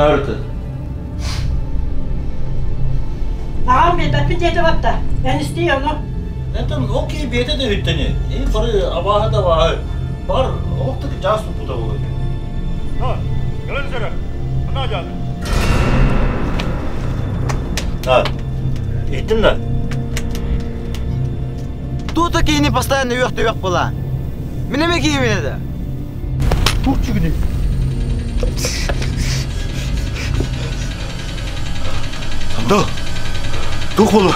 Ханна Аҕам биэрбэппин диэтэ батта. Эн истиий ону. Этэн ол киһи бэйэтэ да үттэни. И бары абааһы да абааһы. Бар олох да жаас туппута буолуо. Кэлэн сэрэ. Ана жаады. А, иттин да? Тута киһини постоянно үөх-түөх була. Мин эме киһибин это. Туох чүгүнүй? Сандал, туох буолла?